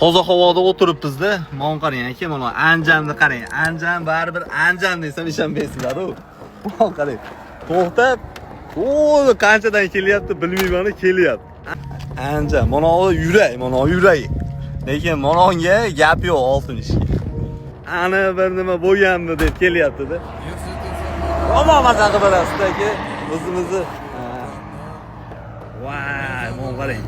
Toza havoda o'tiribmiz-da. Mana qarang aka, mana Anjanni qarang. Anjan baribir Anjan desam ishonmaysizlar-u. Mana qarang. To'xtab, o qanchadan kelyapti bilmayman, kelyapti. Anjan, mana u yurak, mana u yurak. Lekin mana unga gap yo'q oltin ishga. Ana bir nima bo'lganmi deb kelyapti-da. Yomon maza qilib berasiz aka, o'zimizni. Voy, mana qarang.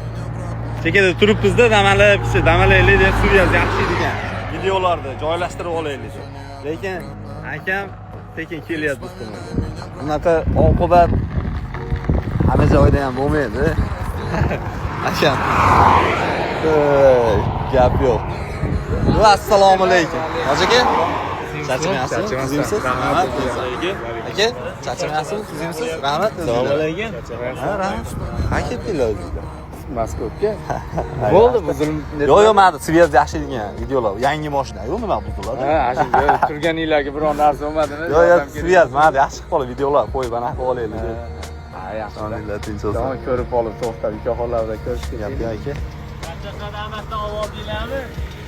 Chekada turibmiz-da, dam olib, kishi dam olaylik deb связь yaxshi degan videolarni joylashtirib olaylik deb. Lekin akam sekin kelyapti biz tomonga. Bunaqa oqibat hamma joyda ham bo'lmaydi. Akam. Ey, gap yo'q. Va assalomu alaykum. Hoji aka, charchamayapsizmi? Tuzukmisiz? Rahmat. Aka, charchamayapsizmi? Tuzukmisiz? Rahmat. Assalomu alaykum. Ha, rahmat. Ha, ketdinglar o'zinglar. Maskovga. Bo'ldi, buzilib. Yo'q, yo'q, mana связь yaxshi degan videolar. Yangi mashina, yo'q, nima buziladi? Ha, shu turganinglarga biron narsa bo'lmadimi? Yo'q, yo'q, связь mana yaxshi qilib qolib videolar qo'yib anaqa qilib olaylik deb. Ha, yaxshi. Joninglar tinch bo'lsin. Tamom, ko'rib olib to'xtab, ukaxonlar bilan ko'rishib. Gap yo'q aka.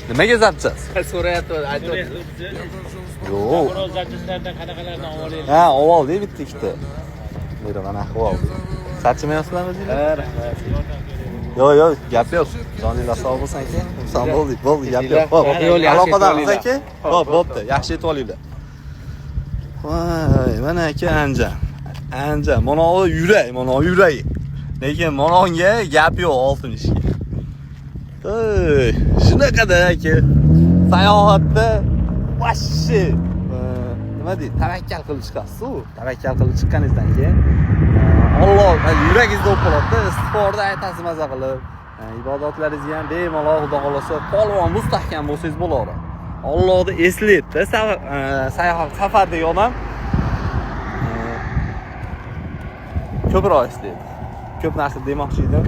Nimaga zapchast? So'rayapti, aytyapti. Yo'q. Biroz zapchastlardan qanaqalardan olaylik? Ha, oldik bitta ikkita. Beri mana oldik. Charchamayapsizlarmi o'zinglar? Ha, rahmat. Yo'q, yo'q, gap yo'q. Joninglar sog' bo'lsin aka. Xursand bo'ldik, bo'ldi, gap yo'q. Xo'p, Yo'l yaxshi aloqadamiz yetib aka. Xo'p, bo'pti. Yaxshi yetib olinglar. Voy, mana aka Anjan. Anjan, mana u yurak, mana u yurak. Lekin mana unga gap yo'q oltin ishga. Ey, shunaqada aka. Sayohatda вообще nima deydi, tavakkal qilib chiqasiz-u. Tavakkal qilib chiqqaningizdan keyin Alloh yuragingizda bo'lib qoladida, istig'forda aytasiz maza qilib. Ibodatlaringizga ham bemalol Xudo xohlasa polvon mustahkam bo'lsangiz bo'laveradi. Allohni eslaydi-da, sayohat safardagi odam ko'proq eslaydi. Ko'p narsa demoqchi edim.